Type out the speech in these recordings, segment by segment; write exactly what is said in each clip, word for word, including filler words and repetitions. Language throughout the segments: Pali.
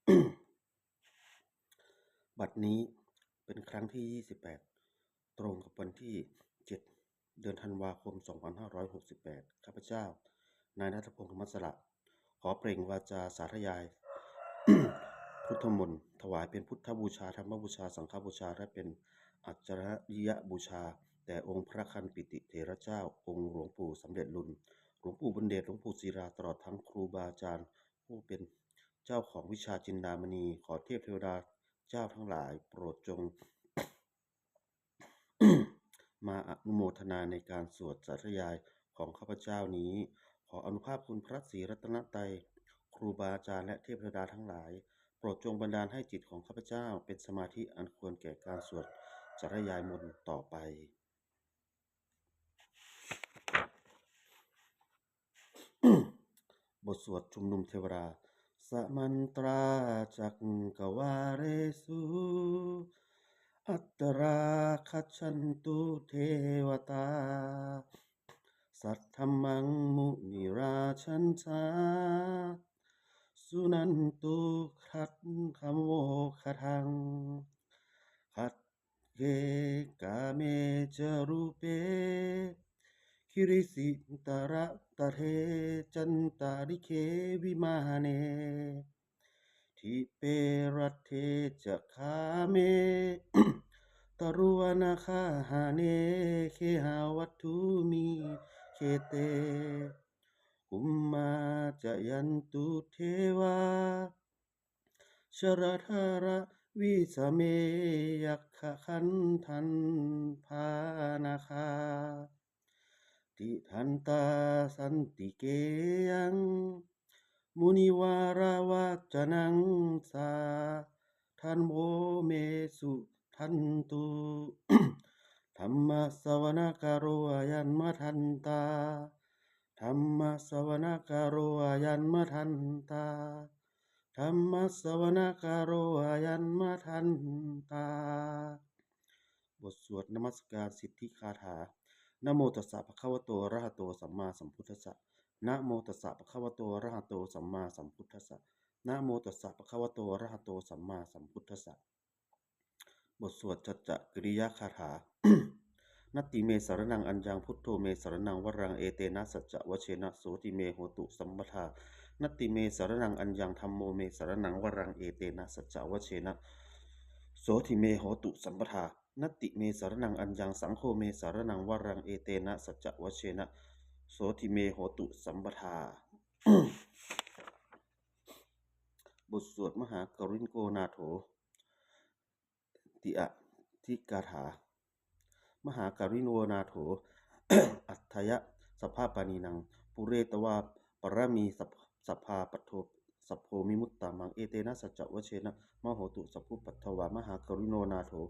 บัดนี้เป็นครั้งที่ ยี่สิบแปด ตรงกับวันที่ เจ็ด เดือนธันวาคม สองพันห้าร้อยหกสิบแปด ข้าพเจ้า นายณัฐพงษ์ ธรรมสระ ขอเปล่งวาจาสาธยาย พุทธมนต์ ถวายเป็นพุทธบูชา ธรรมบูชา สังฆบูชา และเป็นอาจาริยบูชา แด่องค์พระคันปิติเถระเจ้า องค์หลวงปู่สำเร็จลุน หลวงปู่บุญเดช หลวงปู่ศิลา ตลอดทั้งครูบาอาจารย์ ผู้เป็นเจ้าของวิชาจินดามณี ขอเทพเทวดาเจ้าทั้งหลายโปรดจง มาอนุโมทนาในการสวดสาธยายของข้าพเจ้านี้ ขออานุภาพคุณพระศรีรัตนตรัย ครูบาอาจารย์และเทพเทวดาทั้งหลาย โปรดจงบันดาลให้จิตของข้าพเจ้าเป็นสมาธิอันควรแก่การสวดสาธยายมนต์ต่อไป บทสวดชุมนุมเทวดา Samantā cakkavāḷesu atrāgacchantu devatā, saddhammaṃ munirājassa suṇantu saggamokkhadaṃ. Sagge kāme ca rūpe girisikharataṭe cantalikkhe vimāne, dīpe raṭṭhe ca gāme taruvanagahane gehavatthumhi khette, bhummā cāyantu devā jalathalavisame yakkhagandhabbanāgā, tiṭṭhantā santike yaṃ munivaravacanaṃ sādhavo me suṇantu. Dhammassavanakālo ayam bhadantā. Dhammassavanakālo ayam bhadantā. Dhammassavanakālo ayam bhadantā. บทสวดนมัสการสิทธิคาถา Namo tassa bhagavato arahato sammāsambuddhassa. Namo tassa bhagavato arahato sammāsambuddhassa. Namo tassa bhagavato arahato sammāsambuddhassa. บทสวดสัจจกิริยคาถา Natthi me saraṇaṃ aññaṃ, buddho me saraṇaṃ varaṃ, etena saccavajjena sotthi me hotu sabbadā. Natthi me saraṇaṃ aññaṃ, dhammo me saraṇaṃ varaṃ, etena saccavajjena sotthi me hotu sabbadā. Natthi me saraṇaṃ aññaṃ, saṅgho me saraṇaṃ varaṃ, etena saccavajjena sotthi me hotu sabbadā. บทสวดมหาการุณิโกนาโถ ติอาทิกาถา Mahākāruṇiko nātho atthāya sabbapāṇinaṃ, pūretvā pāramī sabbā patto sambodhimuttamaṃ, etena saccavajjena mā hontu sabbupaddavā. Mahākāruṇiko nātho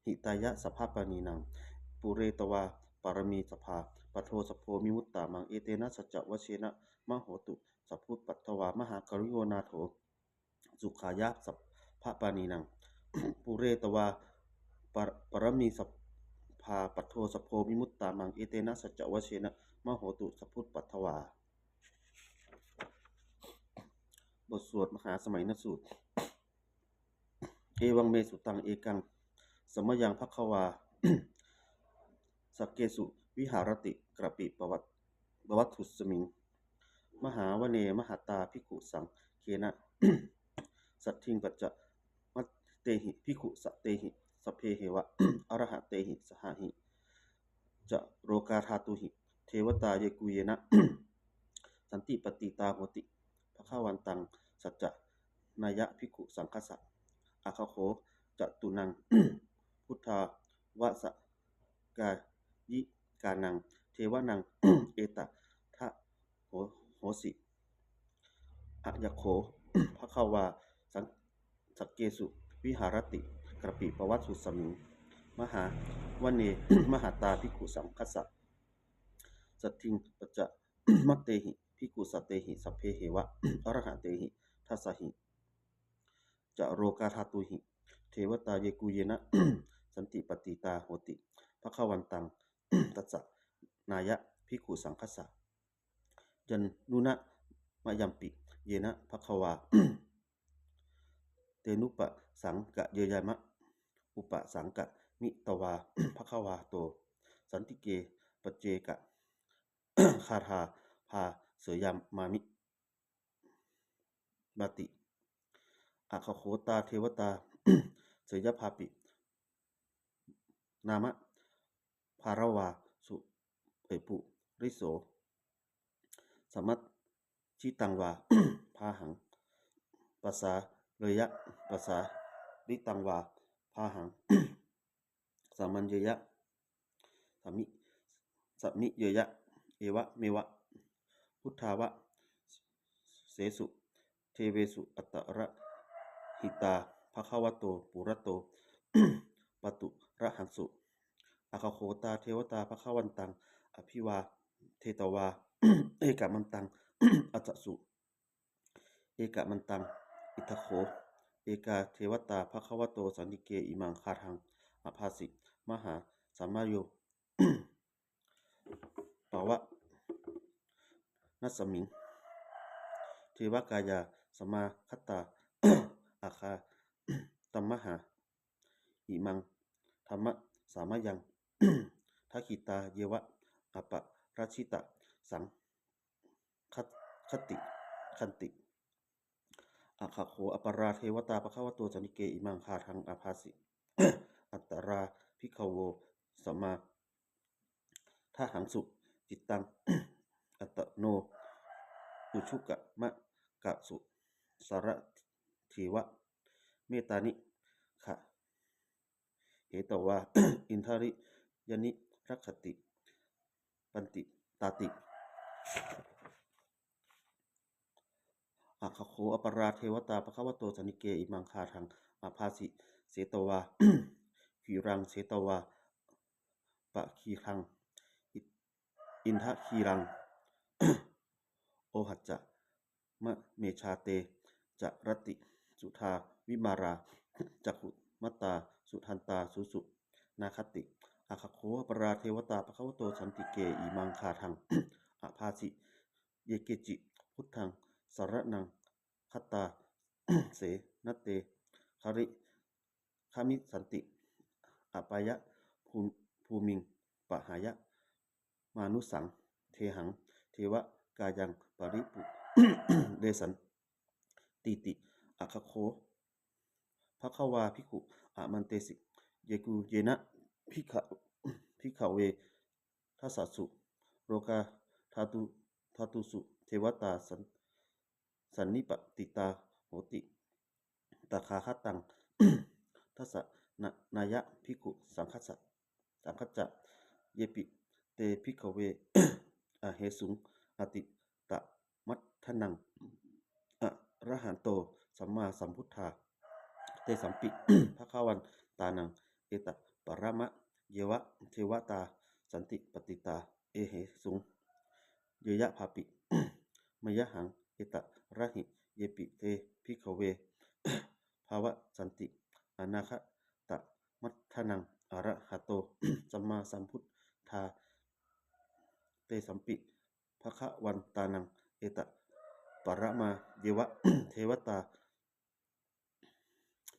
hitāya sabbapāṇinaṃ, pūretvā pāramī sabbā patto sambodhimuttamaṃ, etena saccavajjena mā hontu sabbupaddavā. Mahākāruṇiko nātho sukhāya sabbapāṇinaṃ, pūretvā pāramī sabbā patto sambodhimuttamaṃ, etena saccavajjena mā hontu sabbupaddavā. บทสวดมหาสมัยนสูตร Evaṃ me sutaṃ. Ekaṃ samayaṃ bhagavā sakkesu viharati kapilavatthusmiṃ mahāvane mahatā bhikkhusaṅghena saddhiṃ pañcamattehi bhikkhusatehi sabbeheva arahantehi dasahi ca lokadhātūhi devatā yebhuyyena santi patiṭṭhitā honti bhagavantaṃ dassanāya bhikkhusaṅghassa. Atha kho catunnaṃ suddhāvāsakāyikānaṃ devānaṃ etadahosi: Ayaṃ kho bhagavā sakkesu viharati kapilavatthusmiṃ mahāvane mahatā bhikkhusaṅghassa saddhiṃ pañcamattehi bhikkhusatehi sabbeheva arahantehi dasahi ca lokadhātūhi devatā yebhuyyena santi patiṭṭhitā honti bhagavantaṃ dassanāya bhikkhusaṅghassa. Yannūna mayampi yena bhagavā tenupasaṅkameyyāma. Upasaṅkamitvā bhagavato santike paccekagāthā bhāseyyāmāti. Atha kho tā devatā seyyathāpi nāma balavā su puriso sammiñjitaṃ vā bāhaṃ pasāreyya, pasāritaṃ vā bāhaṃ sammiñjeyya, sammi sammiñjeyya, evameva suddhāvāsesu devesu antarahitā bhagavato purato pāturahaṃsu. Atha kho tā devatā bhagavantaṃ abhivādetvā ekamantaṃ aṭṭhaṃsu. Ekamantaṃ. Idha kho ekā devatā bhagavato santike imaṃ gāthaṃ abhāsi: Mahāsamayo pavanasmiṃ, devakāyā samāgatā, āgatamha imaṃ dhammasamayaṃ, dakkhitāyeva aparājitasaṅghanti. Atha kho aparā devatā bhagavato santike imaṃ gāthaṃ abhāsi: Tatra bhikkhavo samādahaṃsu, cittaṃ attano ujukamakaṃsu, sārathīva nettāni gahetvā, indriyāni rakkhanti paṇḍitāti. Atha kho aparā devatā bhagavato santike imaṃ gāthaṃ abhāsi: Chetvā khīlaṃ chetvā palighaṃ, indakhīlaṃ ohacca manejā, te caranti suddhā vimalā, cakkhumatā sudantā susunāgāti. Atha kho aparā devatā bhagavato santike imaṃ gāthaṃ abhāsi: Ye keci buddhaṃ saraṇaṃ gatā, te na te gamissanti, apāyabhūmiṃ pahāya mānusaṃ dehaṃ, devakāyaṃ paripūressantīti. Atha kho bhagavā bhikkhū āmantesi: Yebhuyyena bhikkhave dasasu lokadhātūsu devatā sannipatitā honti tathāgataṃ dassanāya bhikkhusaṅghañca. Yepi te bhikkhave ahesuṃ atītamaddhānaṃ arahanto sammāsambuddhā, tesampi bhagavantānaṃ etaparamāyeva devatā sannipatitā ahesuṃ, yebhuyyena mayhaṃ etarahi. Yepi te bhikkhave bhavissanti anāgatamaddhānaṃ arahanto sammāsambuddhā, tesampi bhagavantānaṃ etaparamāyeva devatā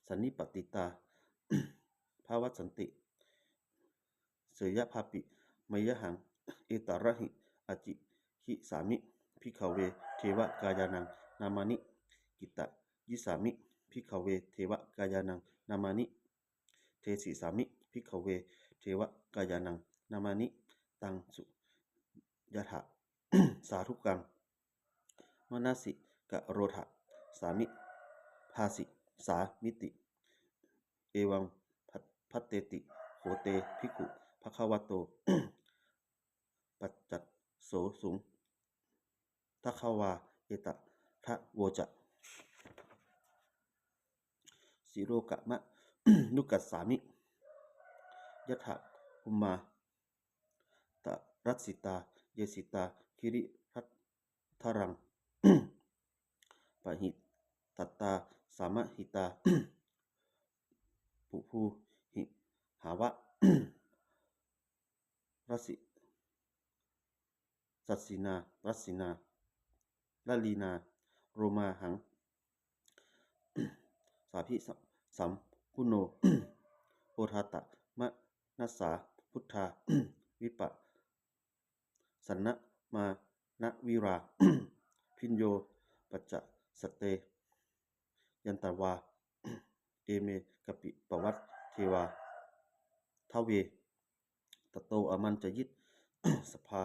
sannipatitā bhavissanti, yebhuyyena mayhaṃ etarahi. Ācikkhissāmi bhikkhave devakāyānaṃ nāmāni, kittayissāmi bhikkhave devakāyānaṃ nāmāni, desissāmi bhikkhave devakāyānaṃ nāmāni, taṃ suṇātha sādhukaṃ manasikarotha bhāsissāmīti. Evaṃ bhanteti kho te bhikkhū bhagavato paccassosuṃ. Bhagavā etadavoca: Silokamanukassāmi, yattha bhummā tadassitā; ye sitā girigabbharaṃ, pahitattā samāhitā. Pāpū me bhātā rasi sasinā, rasiṇā, ralīnā, lomāhaṃ sābhisambhuno, odātamanasā buddhā, vippasannamanāvilā, bhiyyo pañcasate ñatvā, ime kāpilavatthave. Tato āmantayi satthā,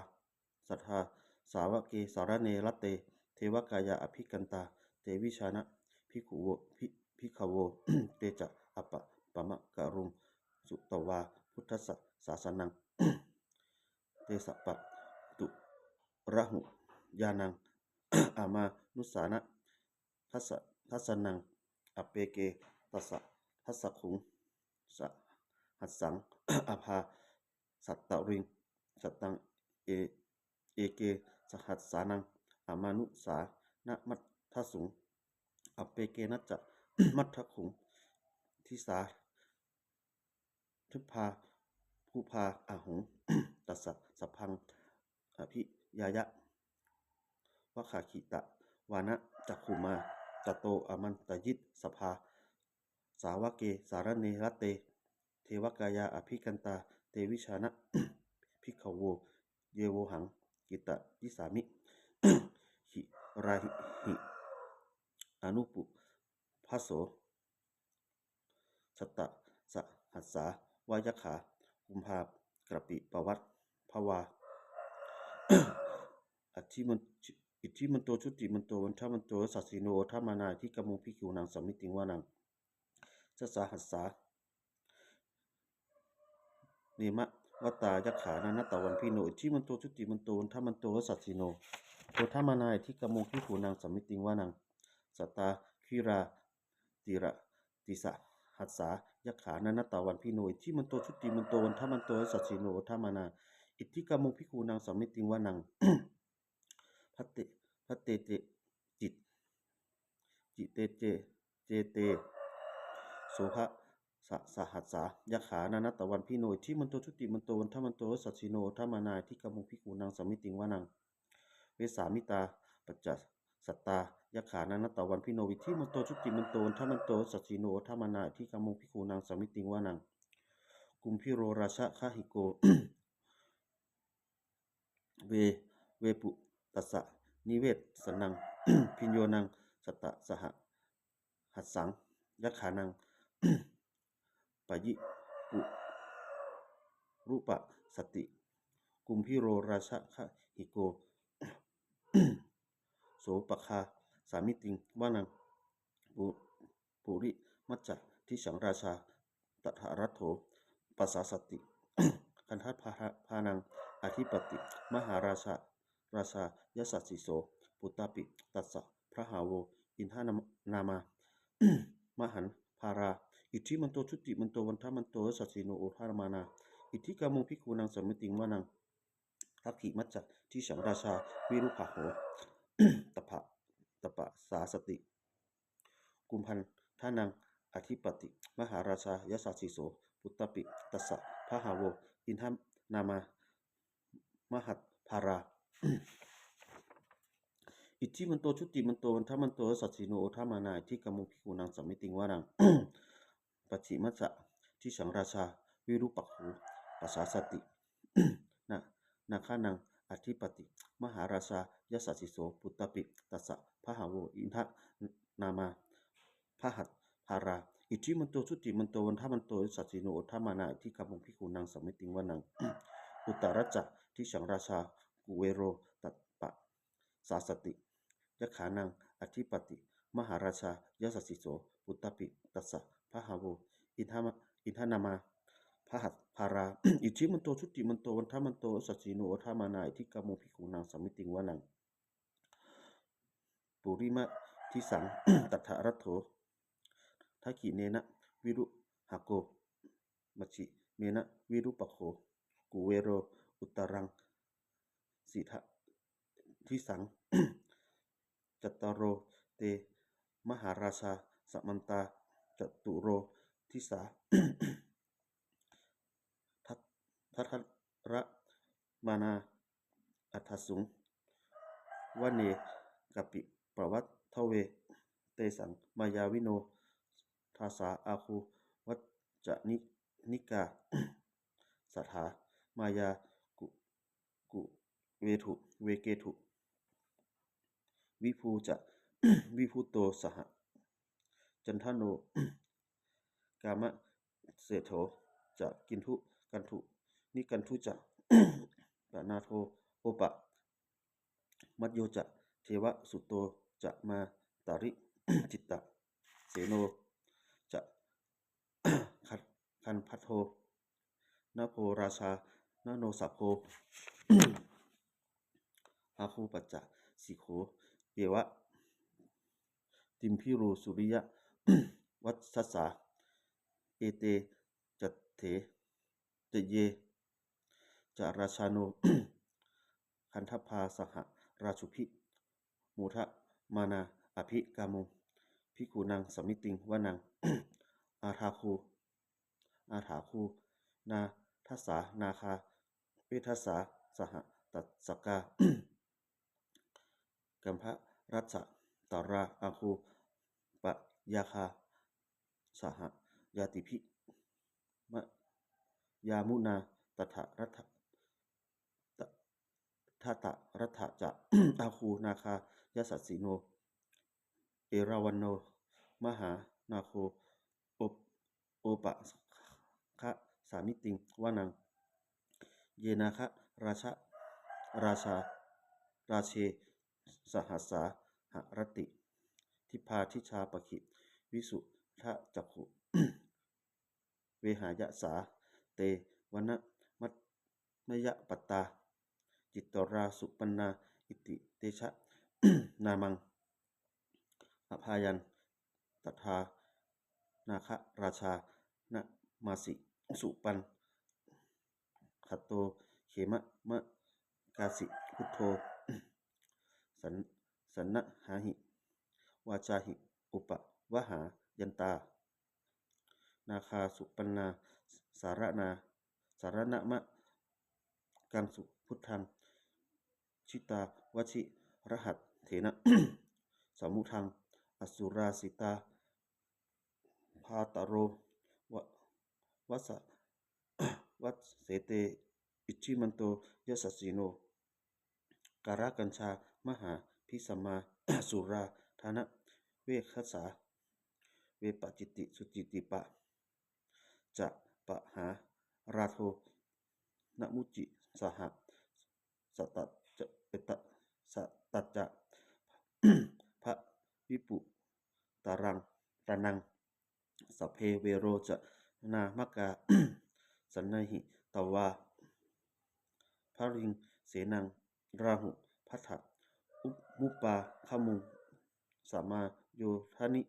satthā sāvake sāsane rate, devakāyā abhikkantā, te vijānātha bhikkhavo, bhi-, bhikkhavo. Te ca ātappamakaruṃ, sutvā buddhassa sāsanaṃ. Te ca pāturahu ñāṇaṃ, amanussāna dassa-, dassanaṃ. Appeke dasadasakhuṃ, sahassaṃ abhāsattariṃ. Sataṃ e-, eke sahassānaṃ, amanussānamaddasuṃ. Appekenantaṃ maddasuṃ, disā sabbā phuṭā ahuṃ. Tañca sabbaṃ abhiññāya, vavakkhitvāna cakkhumā. Tato āmantayi satthā, sāvake sāsane rate, devakāyā abhikkantā, te vijānātha bhikkhavo. Ye vohaṃ kittayissāmi, girāhi anupubbaso. Sattasahassā va yakkhā, bhummā kāpilavatthavā. Iddhiman-, iddhimanto jutimanto, vaṇṇavanto yasassino, modamānā abhikkāmuṃ, bhikkhūnaṃ samitiṃ vanaṃ. Chasahassā nimmānaratā yakkhā, nānattavaṇṇino. Iddhimanto jutimanto, vaṇṇavanto yasassino, modamānā abhikkāmuṃ, bhikkhūnaṃ samitiṃ vanaṃ. Sātāgirā tirattisahassā, yakkhā nānattavaṇṇino. Iddhimanto jutimanto, vaṇṇavanto yasassino, modamānā abhikkāmuṃ, bhikkhūnaṃ samitiṃ vanaṃ. Bhaddete, bhaddete cit-, cittece, cete soḷasasahassā, yakkhā nānattavaṇṇino. Iddhimanto jutimanto, vaṇṇavanto yasassino, modamānā abhikkāmuṃ, bhikkhūnaṃ samitiṃ vanaṃ. Vessāmittā pañcasatā, yakkhā nānattavaṇṇino. Iddhimanto jutimanto, vaṇṇavanto yasassino, modamānā abhikkāmuṃ, bhikkhūnaṃ samitiṃ vanaṃ. Kumbhīro rājagahiko, ve-, vepullassa nivesanaṃ, bhiyyo naṃ satasahassaṃ, yakkhānaṃ payirupāsati. Kumbhīro rājagahiko, sopāga samitiṃ vanaṃ. Pu-, purimañca disaṃ rājā, dhataraṭṭho pasāsati. Gandhabbānaṃ ādhipati, mahārājā, rājā yasassi so. Puttāpi tassa bahavo, indanāmā mahabbalā. Iddhimanto jutimanto, vaṇṇavanto yasassino, modamānā abhikkāmuṃ, bhikkhūnaṃ samitiṃ vanaṃ. Dakkhiṇañca disaṃ rājā, virūpakkho, tappa-, tappasāsati. Kumbhaṇḍānaṃ ādhipati, mahārājā yasassi so. Puttāpi tassa bahavo, indanāmā mahabbalā. Iddhimanto jutimanto, vaṇṇavanto yasassino, modamānā abhikkāmuṃ, bhikkhūnaṃ samitiṃ vanaṃ. Pacchimañca disaṃ rājā, virūpakkho pasāsati. Na-, nāgānaṃ ādhipati, mahārājā yasassi so. Puttāpi tassa bahavo, indanāmā mahabbalā. Iddhimanto jutimanto, vaṇṇavanto yasassino, modamānā abhikkāmuṃ, bhikkhūnaṃ samitiṃ vanaṃ. Uttarañca disaṃ rājā, kuvero tappa- sāsati. Yakkhānaṃ ādhipati, mahārājā yasassi so. Puttāpi tassa bahavo, indama-, indanāmā mahabbalā. Iddhimanto jutimanto, vaṇṇavanto yasassino, modamānā abhikkāmuṃ, bhikkhūnaṃ samitiṃ vanaṃ. Purimadisaṃ dhataraṭṭho, dakkhiṇena virūḷhako, majjhimena virūpakkho, kuvero uttaraṃ disaṃ. Cattāro te mahārājā, samantā caturo disā. Dak-, dakkhemānā aṭṭhaṃsu, vane kāpilavatthave. Tesaṃ māyāvino dasā āgū vañcanikā saṭhā, māyā ku kuṭeṇḍu veṭeṇḍu viṭū ca viṭuṭo saha, candano kāmaseṭṭho ca kinnughaṇḍu nighaṇḍu ca, panādo opamañño ca devasūto ca mātali, cittaseno ca gandhabbo naḷo rājā janosabho, āgū pañcasikho ceva timbarū suriyavaccasā, ete caññe ca rājāno gandhabbā saha rājubhi, modamānā abhikkāmuṃ bhikkhūnaṃ samitiṃ vanaṃ. Athāgū athāgū nāgasā nāgā vesasā saha tacchakā, kambalassatarā āgū pāyāgā saha ñātibhi, yāmunā dhataraṭṭhā ca āgū nāgā yasassino, erāvaṇo mahānāgo opāsakanā samitiṃ vanaṃ. Ye nāgarājā rājā rāje sahassā haranti, dibbā dijā pakkhi visuddhacakkhū vehāyasā, te vanamajjhapattā citrā supaṇṇā iti tesa nāmaṃ. Abhayantadā nāgarājānamāsi, supaṇṇato khemamakāsi buddho, saṇ saṇhāhi vācāhi upavhayantā, nāgā supaṇṇā saraṇā saraṇamakaṃsu buddhaṃ, jitā vajirahatthena samuddaṃ asurā sitā, bhātaro va vassa vassete iddhimanto yasassino, kālakañjā mahābhismā asurā dānaveghasā, vepacitti sucitti pa ca pahārādo namucī saha, satañca satañca bhaviputtānaṃ sabbe verocanāmakā, sannayhitvā baliṃ senaṃ rāhubhaddamupāgamuṃ, samayodāni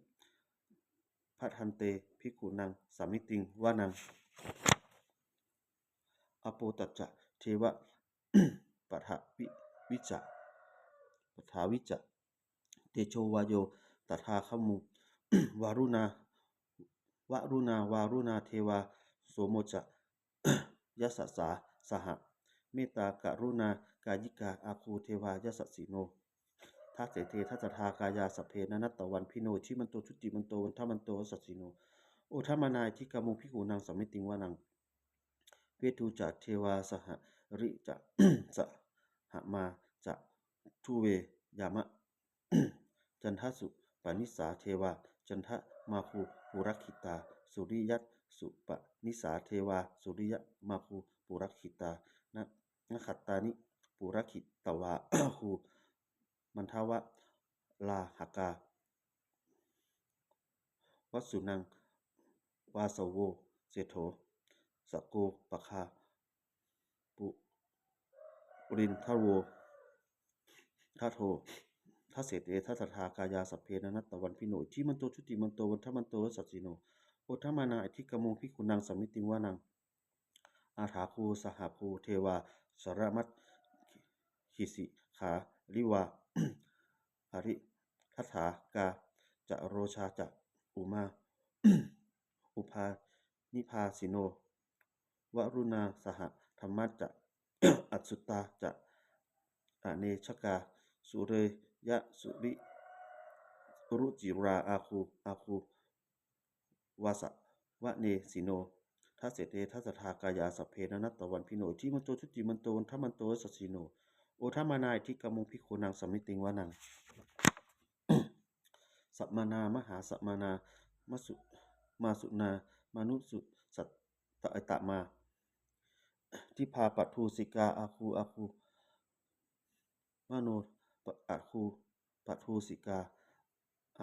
bhaddante bhikkhūnaṃ samitiṃ vanaṃ. Āpo ca devā paṭhavī ca paṭhavī ca tejo vāyo tadāgamuṃ, varuṇā varuṇā vāruṇā devā somo ca yasasā saha, mettākaruṇākāyikā āgū devā yasassino, dasete dasadhā kāyā sabbe nānattavaṇṇino, iddhimanto jutimanto vaṇṇavanto yasassino, modamānā abhikkāmuṃ bhikkhūnaṃ samitiṃ vanaṃ. Veṇḍū ca devā sahalī ca salamā ca duve yamā, candassūpanisā devā candamāgū purakkhitā, suriyassūpanisā devā suriyamāgū purakkhitā, na nakkhattāni purakkhitvā āgū mandavalāhakā, vasūnaṃ vāsavo seṭṭho sakkopāga purindado, daso dasete dasadhā kāyā sabbe nānattavaṇṇino, iddhimanto jutimanto vaṇṇavanto yasassino, modamānā abhikkāmuṃ bhikkhūnaṃ samitiṃ vanaṃ. Athāgū sahabhū devā jalamaggisikhāriva, ariṭṭhakā ca rojā ca umā upanibhāsino, varuṇā sahadhammā ca accutā ca anejakā, sūleyyarucirā āgū āgū vāsavanesino. Dasete dasadhā kāyā sabbe nānattavaṇṇino, iddhimanto jutimanto vaṇṇavanto yasassino, modamānā iddhikammaṃ bhikkhūnaṃ samitiṃ vanaṃ. Samānā mahāsamānā, māsu māsūnā mānusū, sat etamā. Dibbā paṭhasikā āgū āgū, mano āgū paṭhasikā,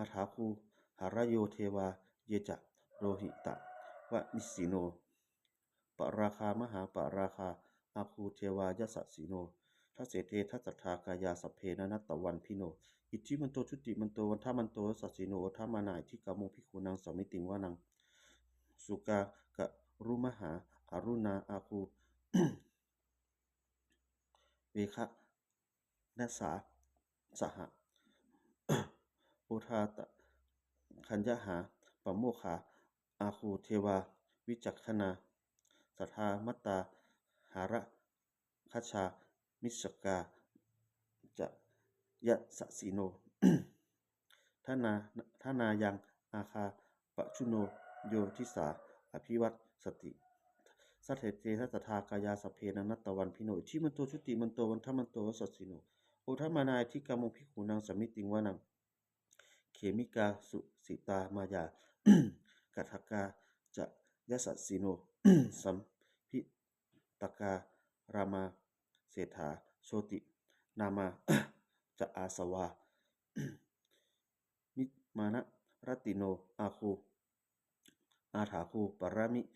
athāgū harayo devā, ye ca lohitavāsino. Pāragā mahāpāragā, āgū devā yasassino. Dasete dasadhā kāyā sabbe nānattavaṇṇino, iddhimanto jutimanto vaṇṇavanto yasassino, modamānā iddhikammaṃ bhikkhūnaṃ samitiṃ vanaṃ. Sukkā karumhā aruṇā, āgū veghanasā saha. Odātagayhā pāmokkhā, āgū devā vicakkhaṇā, sadāmattā hāragajā, missakā ca yasassino. Thana- thanayaṃ āgā pajjunno, yo disā abhivassati. Dasete dasadhā kāyā sabbe nānattavaṇṇino, iddhimanto jutimanto vaṇṇavanto yasassino, modamānā iddhikammaṃ bhikkhūnaṃ samitiṃ vanaṃ. Khemikā tusitā māyā, kaṭṭhakā ca yasassino, lambitakā lāmaseṭṭhā, jotināmā ca āsavā, nimmānaratino āgū, athāgū paranimmitā.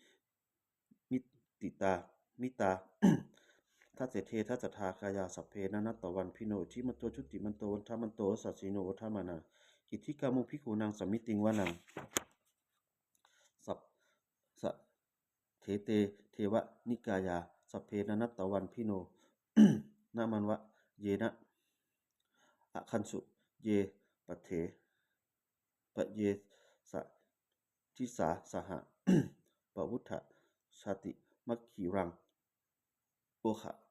Dasete dasadhā kāyā sabbe nānattavaṇṇino, iddhimanto jutimanto vaṇṇavanto yasassino, modamānā iddhikammaṃ bhikkhūnaṃ samitiṃ vanaṃ. Sab- sa- Khette devanikāyā sabbe nānattavaṇṇino, nāmanvayena āgañchuṃ ye paṭhe- paṭivesesuṃ disā saha. Pavutthajātimakkhīlaṃ oghati-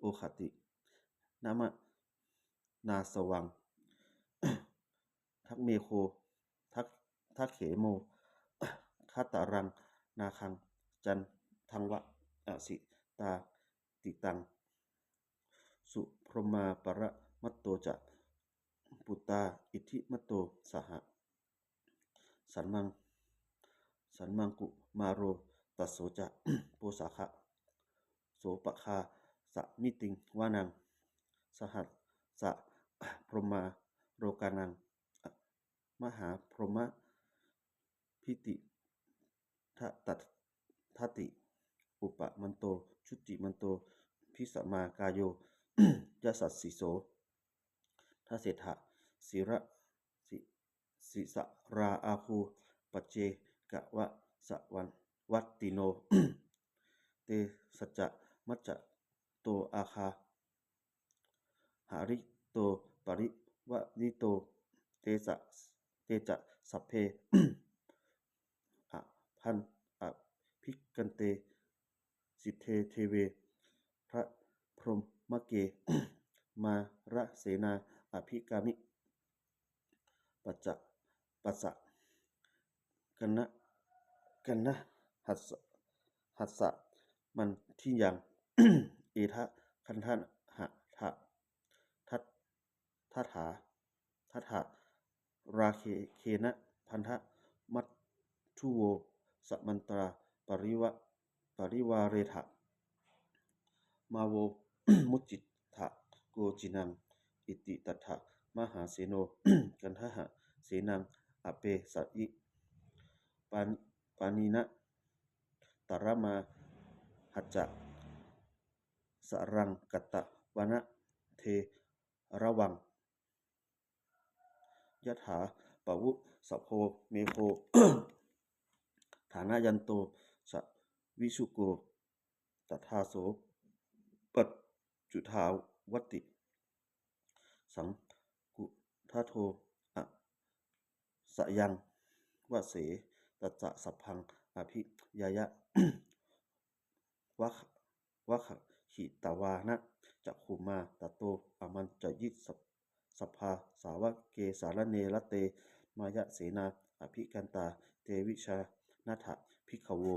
oghatiṇṇamanāsavaṃ, dakkhemogho- dak- dakkhemogho khātaraṃ nāgaṃ, candaṃva asitātitaṃ. Subrahmā paramatto ca, puttā iddhimato saha. Saddhammakumāro tasso ca, sopāga samitiṃ vanaṃ. Sahassā brahmalokānaṃ, mahābrahmābhitiṭṭhati. Ukkhāpanto jutimanto, bhismākāyo yasassi so. Dasettha sīla- sī- sīsārā āgū, paccekavasavattino. Tesañca majjhato āgā, hārito parivārito. Te ca- te ca sabbe abhaṇ- abhikkante, sinde deve sabrahmake. Mārasenā abhikkāmi, passa- passa- kaṇhassa- hassā mandiyaṃ. Etha gaṇhatha, tathā- tathārāgena, bandhamatthu vo, samantā pariva- parivāretha. Mā vo muñcittha koci naṃ, iti tattha mahāseno, kaṇhasenaṃ apesayi. Pāṇi- pāṇinā talamāhacca, saraṃ katvāna bheravaṃ. Yathā pāvussako megho, thanayanto savijjuko, tadā so paccudāvatti. Saṅkuddho asayaṃvase, tassa sabbaṃ abhiññāya, vag- vaggitvāna cakkhumā, tato āmantayi sab- sabbā, sāvake sāsane rate. Mārasenā abhikkantā te vijānātha bhikkhavo.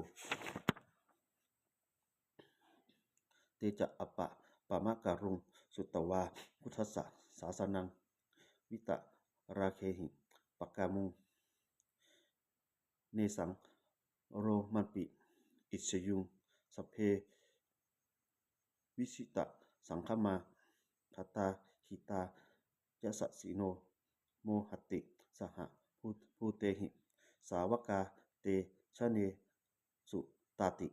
Te ca ātappamakaruṃ sutvā buddhassa sāsanaṃ vītarāgehi pakkāmuṃ nesaṃ lomampi iñjayuṃ. Sabbe vijitasaṅgāmā khandhahitā yasassino modanti saha bhūtehi sāvakā te janesutāti.